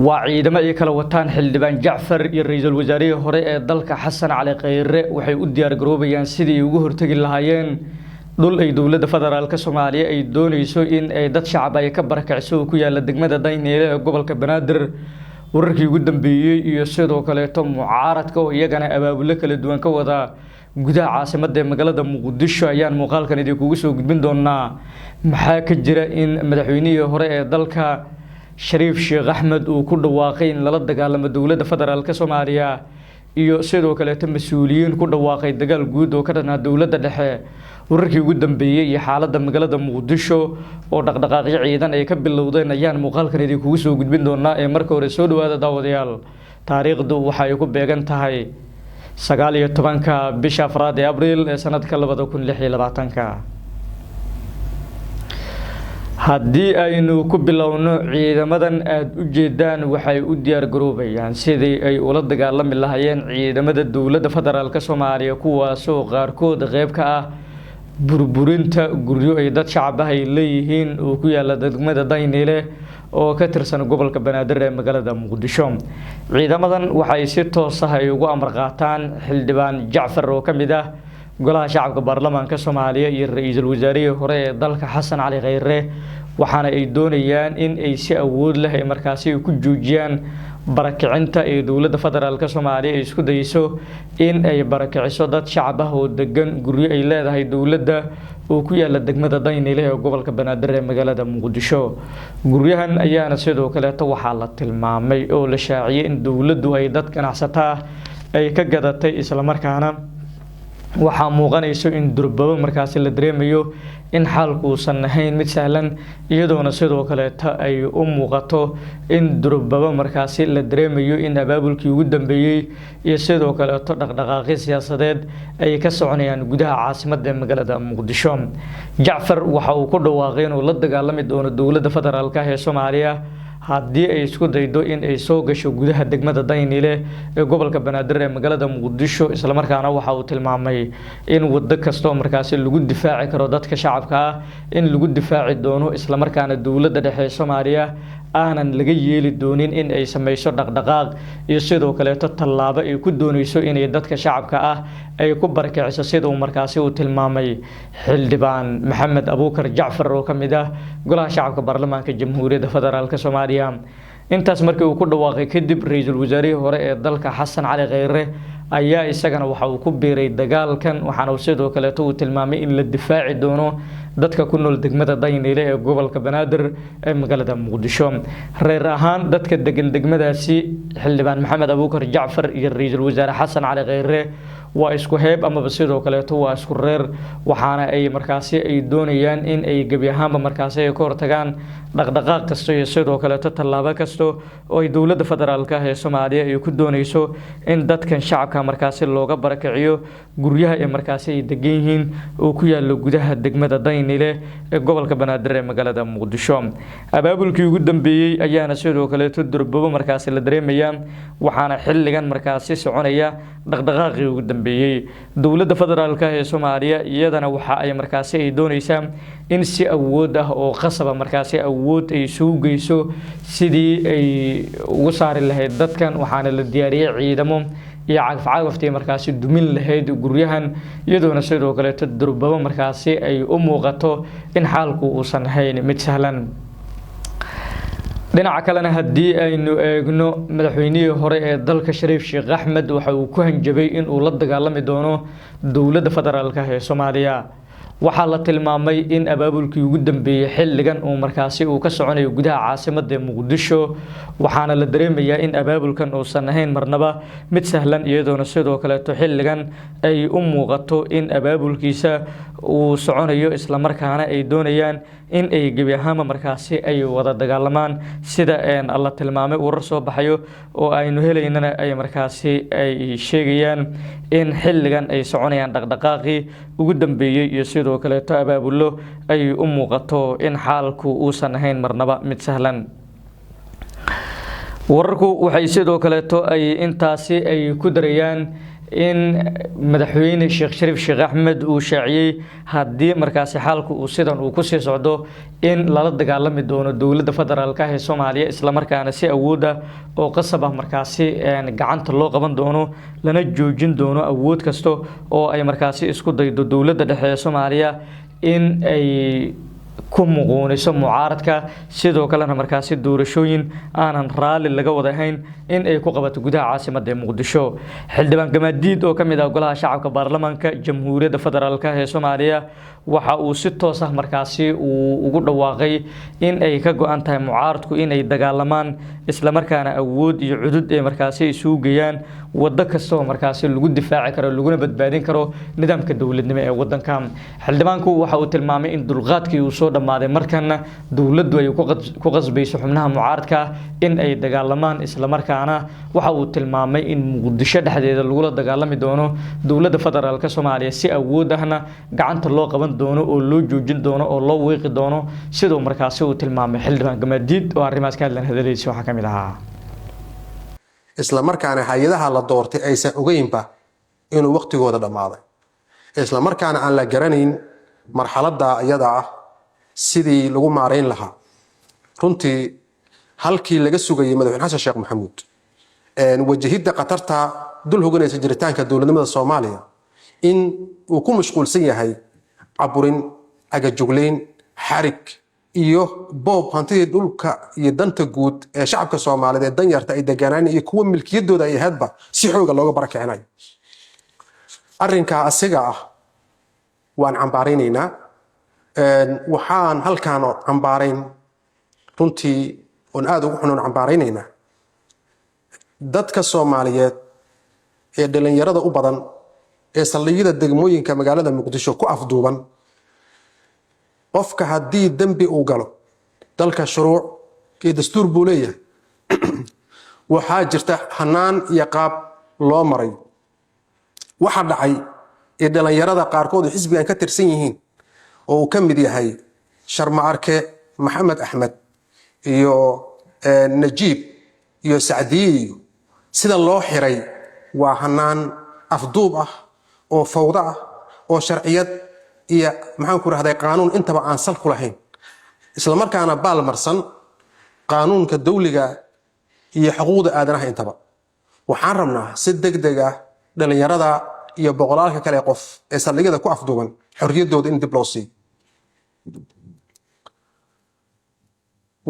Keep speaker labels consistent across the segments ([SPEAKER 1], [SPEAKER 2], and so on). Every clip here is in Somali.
[SPEAKER 1] Waa ciidamo ay kala wataan Xildhibaan Jacfar iyo ra-iisul wasaarihii hore ee dalka Xasan Cali Kheyre. Waxay u diyaar garoobayaan sidii ay ugu hortegi lahaayeen dhul ay dowladda federaalka Soomaaliya ay dooneyso in ay dad shacab ay ka barakacso oo ku yaala degmada Dayniile ee gobolka Banaadir. Wararkii ugu dambeeyey iyo sidoo kaleeto mucaaradka oo iyagana abaabulo kala duwan ka wada gudaha caasimadda ee magaalada Muqdisho ayaan muuqaalkan idinkugu soo gudbin doonaa. Maxaa ka jira in madaxweynihii hore ee dalka Shariif Sheekh Axmed uu ku dhawaaqay in lala dagaalamo dowladda federaalka Soomaaliya, iyo sidoo kaleeto mas-uuliyiin ku dhawaaqay dagaal guud oo ka dhanaa dowladda dhexe? Wararkii ugu dambeeyey iyo xaaladda magaalada Muqdisho oo dhaqdhaqaaqyo ciidan ay ka bilowdeen ayaan muuqaalkan idinkugu soo gudbin doonaa. Ee marka hore soo dhawaada, daawadayaal. Taariikhdu waxay ku beegan tahay 19-ka bisha afraad ee Abriil ee sanadka 2026-ka. Haddii aynu ku bilowno, ciidamadan aada u jeedaan waxay u diyaar garoobayaan sidii ay ula dagaalami lahaayeen ciidamada dowladda federaalka Soomaaliya, kuwaasoo qaarkood qeyb ka ah burburinta guryo ay dad shacab ah ay leeyihiin oo ku yaala degmada Dayniile oo ka tirsan gobolka Banaadir ee magaalada Muqdisho. Ciidamadan waxay si toos ah ay ugu amar qaataan Xildhibaan Jacfar oo ka mid ah golaha shacabka baarlamaanka Soomaaliya iyo ra-iisul wasaarihii hore ee dalka Xasan Cali Kheyre, waxaana ay doonayaan in ay si awood leh ay markaasi ku joojiyaan barakicinta ee dowladda federaalka Soomaaliya ay isku dayso in ay barakiciso dad shacab ah oo degan guryo ay leedahay dowladda oo ku yaala degmada Dayniile ee gobolka Banaadir ee magaalada Muqdisho. Guryahan ayaana sidoo kaleeto waxaa la tilmaamay oo la shaaciyey in dowladdu ay dad ganacsataa ay ka gadatay, islamarkaana waxaa muuqanayso in durbabo markaasi la dareemayo in xaalku uusan ahayn mid sahlan, iyadoona sidoo kaleeta ay u muuqato in durbabo markaasi la dareemayo in abaabulkii ugu dambeeyey iyo sidoo kaleeto dhaqdhaqaaqyo siyaasadeed ay ka soconayaan gudaha caasimadda ee magaalada Muqdisho. Jacfar waxa uu ku dhawaaqay inuu la dagaalami doono dowladda federaalka ah ee Soomaaliya haddii ay isku daydo in ay soo gasho gudaha degmada Dayniile ee gobolka Banaadir ee magaalada Muqdisho, islamarkaana waxa uu tilmaamay in wado kastoo markaasi lagu difaaci karo dadka shacabka ah in lagu difaaci doono, islamarkaana dowladda dhexe ee Soomaaliya aanan laga yeeli doonin in ay sameyso dhaqdhaqaaq iyo sidoo kaleeto tallaabo ay ku dooneyso inay dadka shacabka ah ay ku barakiciso, sida uu markaasi uu tilmaamay Xildhibaan Maxamed Abuukar Jacfar oo ka mid ah golaha shacabka baarlamaanka Jamhuuriyadda Federaalka Soomaaliya. Intaas markii uu ku dhawaaqay kadib, ra-iisul wasaarihii hore ee dalka Xasan Cali Kheyre ayaa isagana waxa uu ku biiray dagaalkan, waxaana sidoo kaleeto uu tilmaamay in la difaaci doono dadka ku nool degmada Dayniile ee gobolka Banaadir ee magaalada Muqdisho. Reer ahaan dadka degan degmadaasi, Xildhibaan Maxamed Abuukar Jacfar iyo ra-iisul wasaare Xasan Cali Kheyre waa isku heeb amaba sidoo kaleeto waa isku reer, waxaana ay markaasi ay doonayaan in ay gebi ahaanba markaasi ay ka hortagaan dhaqdhaqaaq kasta iyo sidoo kaleeto tallaabo kasta oo ay dowladda federaalka ah ee Soomaaliya ay ku dooneyso in dadkan shacabka markaasi looga barakiciyo guryaha ee markaasi ay degan yihiin oo ku yaalo gudaha degmada Dayniile ee gobolka Banaadir ee magaalada Muqdisho. Abaabulkii ugu dambeeyey ayaana sidoo kaleeto durbabo markaasi la dareemayaa, waxaana xilligan markaasi soconaya dhaqdhaqaaqii ugu dambeeyey. Dowladda federaalka ee Soomaaliya iyadana waxa ay markaasi ay dooneysaa in si awood ah oo qasaba markaasi awood ay isugu geyso sidii ay ugu saari lahayd dadkan, waxaana la diyaariyey ciidamo iyo cagaf-cagaftii markaasi dumin lahayd guryahan, iyadoona sidoo kaleeto durbabo markaasi ay u muuqato in xaalku uusan ahayn mid sahlan. Dhinaca kalena, haddii aynu eegno, madaxweynihii hore ee dalka Shariif Sheekh Axmed waxa uu ku hanjabay in uu la dagaalami doono dowladda federaalka ee Soomaaliya. Waxaa la tilmaamay in abaabulkii ugu dambeeyey xilligan uu markaasi uu ka soconayo gudaha caasimadda Muqdisho, waxaana la dareemayaa in abaabulkan uusan ahayn marnaba mid sahlan, iyadoona sidoo kaleeto xilligan ay u muuqato in abaabulkiisa uu soconayo, islamarkaana ay doonayaan in ay gebi ahaanba markaasi ay wada dagaalamaan, sida la tilmaamay. Warar soo baxayo oo aynu helaynana ay markaasi ay sheegayaan in xilligan ay soconayaan dhaqdhaqaaqii ugu dambeeyey iyo sidoo kaleeto abaabullo ay u muuqato in xaalku uusan ahayn marnaba mid sahlan. Wararku waxay sidoo kaleeto ay intaasi ay ku darayaan In madaxweyne Sheekh Shariif Sheekh Axmed uu shaaciyey haddii markaasi xaalku uu sidan uu kusii socdo in lala dagaalami doono dowladda federaalka ah ee Soomaaliya, islamarkaana si awoodda oo qasab ah markaasi gacanta loo qaban doono, lana joojin doono awood kasta oo ay markaasi isku daydo dowladda dhexe ee Soomaaliya in ay ku muquuniso mucaaradka, sidoo kalena markaasi doorashooyin aanan raalli laga wada ahayn in ay ku qabato gudaha caasimadda ee Muqdisho. Xildhibaan Gamaadiid oo ka mid ah Golaha Shacabka Baarlamaanka Jamhuuriyadda Federaalk ee Soomaaliya waxa uu si toos ah markaasi uu ugu dhawaaqay in ay ka go-an tahay mucaaradku in ay dagaalamaan, islamarkaana awood iyo cudud ay markaasi isugu geeyaan waddo kasta oo markaasi lagu difaaci karo laguna badbaadin karo nidaamka dowladnimo ee wadanka. Xildhibaanku waxa uu tilmaamay in dulqaadkii uu soo dhammaaday, markana dowladdu ay ku qasbayso xubnaha mucaaradka in ay dagaalamaan, islamarkaana waxa uu tilmaamay in Muqdisho dhexdeeda lagula dagaalami doono dowladda federaalk Soomaaliya, si awood ahna gacanta loo qaban doono oo loo joojin doono oo loo wiiqi doono, siduu markaasi uu tilmaamay xildhibaan Gamaadiid oo arrimahaas ka hadlan. Hadaladiisa waxaa ka mid ahaa:
[SPEAKER 2] Isla markaana hay-adaha la doortay aysan ogeynba inuu waqtigooda dhammaaday, isla markaana aan la garanayn marxaladda iyada ah sidii lagu maarayn lahaa. Runtii halkii laga sugayay madaxweyne Xasan Sheekh Maxamuud wajahidda khatarta dul hoganaysa jiritaanka dowladnimada Soomaaliya, in uu ku mashquulsan yahay caburin, agajuglayn, xarig iyo boob hantidii dhulka iyo danta guud ee shacabka Soomaaliyeed ee danyarta ay deganaan iyo kuwa milkiyadooda ay ahaydba si xooga looga barakicinayo. Arrinkaa asiga ah waan cambaaraynaynaa. Waxaan halkaan cambaarayn runtii oon aada ugu xunoon cambaaraynaynaa dadka Soomaaliyeed ee dhalinyarada u badan ee saldhigyada degmooyinka magaalada Muqdisho ku afduuban. Qofka haddii dembi uu galo, dalka shuruuc iyo dastuur buu leeyahay, waxaa jirta hanaan iyo qaab loo maray. Waxa dhacay ee dhalinyarada qaarkood ay xisbigan ka tirsan yihiin oo uu ka mid yahay Sharma Arke Maxamed Axmed iyo Najiib iyo Sacdiye iyo sida loo xiray waa hanaan afduub ah oo fawdo ah oo sharciyad iyo, maxaan ku rahday, qaanuun intaba aan sal ku lahayn, islamarkaana baal marsan qaanuunka dawliga iyo xuquuqda aadanaha intaba. Waxaan rabnaa si deg deg ah dhalinyarada iyo boqolaalka kale qof ee saldhigyada ku afduuban xorriyaddooda in dib loo siiyo.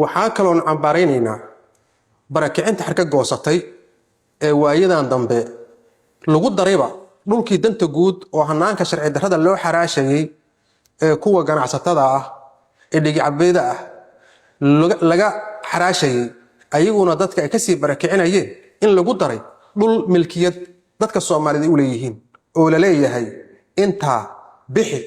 [SPEAKER 2] Waxaa kaloon cambaaraynaynaa barakicinta xarka goosatay ee waayadan dambe lagu darayba dhulkii danta guud oo hanaanka sharci darrada loo xaraashayay ee kuwa ganacsatada ah ee dhigicabeyda ah laga xaraashayay, ayaguna dadka ay kasii barakicinayeen, in lagu daray dhul milkiyad dadka Soomaaliyed ay u leeyihiin oo la leeyahay intaa bixi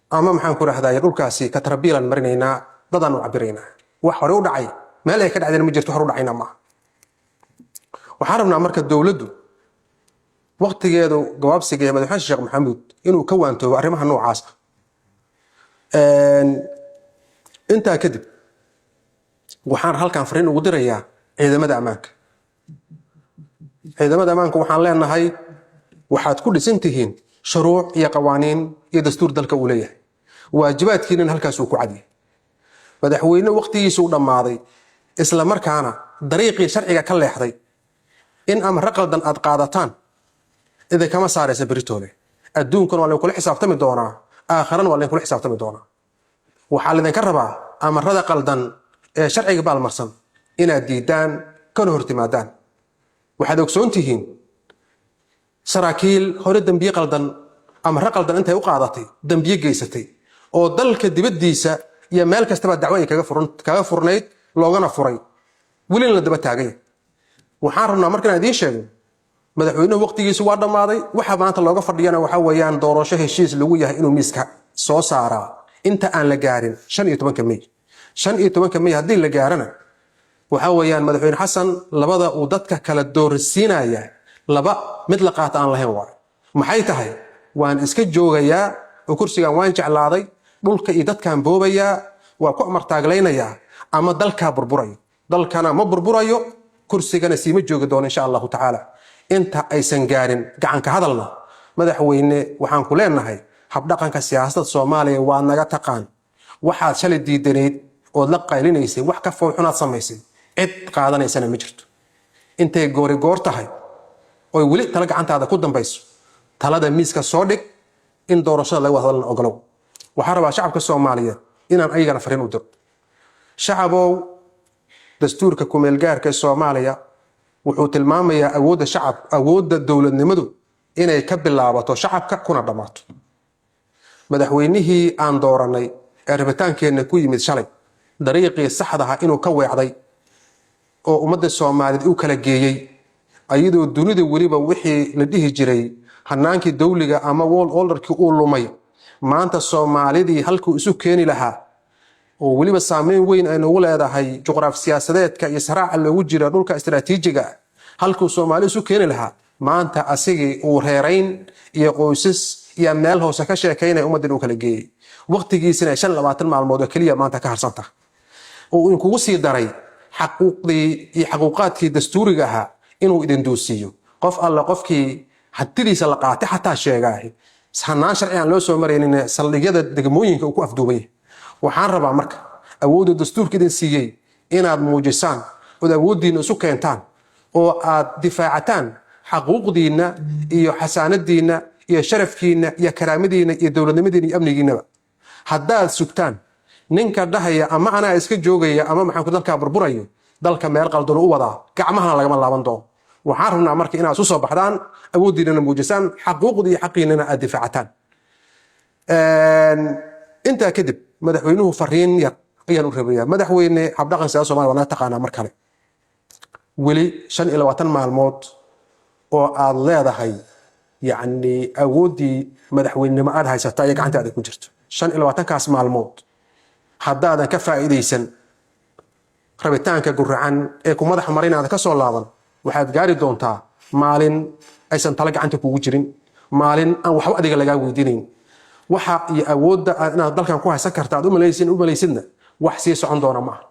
[SPEAKER 2] ama, maxaan ku rahday, dhulkaasi katrabiilan marinaynaa, dadaan u cabiraynaa. Wax hore u dhacay meel ay ka dhacdeen ma jirto, hore u dhacayna maaha. Waxaan rabnaa marka dowladdu waqtigeedu gabaabsiga ee madaxweyne Sheekh Maxamuud inuu ka waantoobo arrimaha noocaas ah. Intaa kadib waxaan halkan fariin ugu dirayaa ciidamada ammaanka. Ciidamada ammaanka waxaan leenahay, waxaad ku dhisan tihiin shuruuc iyo qawaaniin iyo dastuur dalka uu leeyahay, waajibaadkiinana halkaas uu ku cadyahay. Madaxweyne waqtigiisu u dhammaaday, isla markaana dariiqii sharciga ka leexday, in amre qaldan aad qaadataan idinkama saaraysa beritoole. Adduunkan waa laynkula xisaabtami doonaa, aakharana waa laynkula xisaabtami doonaa. Waxaa laydinka rabaa amarada qaldan ee sharciga baalmarsan inaad diidaan kana hortimaadaan. Waxaad ogsoon tihiin saraakiil hore dembiye qaldan, amare qaldan intay u qaadatay dembiye geysatay oo dalka dibaddiisa iyo meel kastaba dacwo ay kaga furnayd, loogana furay, welina la daba taaganya. Waxaan rabnaa marka inaan idiin sheego, madaxweynuhu waqtigiisu waa dhammaaday. Waxa maanta looga fadhiyana waxa weeyaan doorasho heshiis lagu yahay inuu miiska soo saaraa inta aan la gaarin 15-ka Mey. 15-ka Mey haddii la gaarana, waxa weeyaan madaxweyne Xasan labada uu dadka kala doorsiinaya laba mid la qaata aan lahayn waayo. Maxay tahay? Waan iska joogayaa oo kursigan waan jeclaaday, dhulka iyo dadkaan boobayaa, waa ku amartaaglaynayaa, ama dalkaa burburayo. Dalkana ma burburayo, kursigana siima joogi doono insha Allahu tacaala. Inta aysan gaarin gacanka hadalna, madaxweyne, waxaan ku leenahay habdhaqanka siyaasadda Soomaaliya waa naga taqaan. Waxaad shalay diidanayd ood la qaylinaysay, wax ka foolxunaad samaysay, cid qaadanaysana ma jirto. Intay goori goor tahay oy weli talo gacantaada ku dambayso, talada miiska soo dhig, in doorashada laga wada hadalna ogolow. Waxaan rabaa shacabka Soomaaliyeed inaan ayagana fariin u diro. Shacabow, dastuurka kumeelgaarka ee Soomaaliya wuxuu tilmaamayaa awoodda shacab, awoodda dowladnimadu inay ka bilaabato shacabka kuna dhammaato. Madaxweynihii aan dooranay ee rabitaankeenna ku yimid, shalay dariiqii saxdaha inuu ka weecday oo ummadda Soomaaliyeed u kala geeyey, ayadoo dunida weliba wixii la dhihi jiray hanaankii dowliga ama world orderkii uu lumay, maanta Soomaalidii halkuu isu keeni lahaa, oo weliba saameyn weyn ay noogu leedahay juqraafi siyaasadeedka iyo saraaca loogu jira dhulka istaraatiijiga ah, halkuu Soomaali isu keeni lahaa, maanta asigii uu reerayn iyo qoysas iyo meel hoose ka sheekaynaya ummaddan uu kala geeyey, waqtigiisina 25 maalmood oo keliya maanta ka harsan tahay, oo inkugu sii daray xaquuqdii iyo xaquuqaadkii dastuuriga ahaa inuu idin duusiiyo, qof alle qofkii hantidiisa la qaatay xataa sheegaahi hanaan sharci aan loo soo maraynin saldhigyada degmooyinka uu ku afduuban yahay. Waxaan rabaa marka awoodda dastuurka idin siiyey inaad muujisaan ood awooddiinna isu keentaan oo aad difaacataan xaquuqdiinna iyo xasaanadiinna iyo sharafkiinna iyo karaamadiinna iyo dowladnimadiinna iyo amnigiinnaba. Haddaad sugtaan ninka dhahaya ama anaa iska joogaya ama maxaan ku dalkaa burburayo, dalka meel qaldan u wadaa, gacmahana lagama laaban doono. Waxaan rabnaa marka inaad isu soo baxdaan, awooddiinana muujisaan, xaquuqdii iyo xaqiinnana aad difaacataan. Intaa kadib, madaxweynuhu fariin yar ayaan u rabayaa. Madaxweyne, habdhaqan siyaasada Somalia waa naga taqaanaa. Mar kale, weli 25 maalmood oo aad leedahay, yacni awooddii madaxweynenimo aad haysata iyo gacantaada ku jirto, 25-kaas maalmood haddaadan ka faa'iidaysan rabitaanka guracan ee ku madax marinaada ka soo laaban, waxaad gaari doontaa maalin aysan talo gacanta kugu jirin, maalin aan waxba adiga lagaa weydiinayn. Waxa iyo awoodda aad inaad dalkan ku haysan karta aad u malaysidna wax sii socon doona maaha.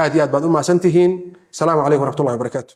[SPEAKER 2] Aad iyo aad baad u mahadsan tihiin. Asalaamu calaykum waraxmatullahi wabarakaatu.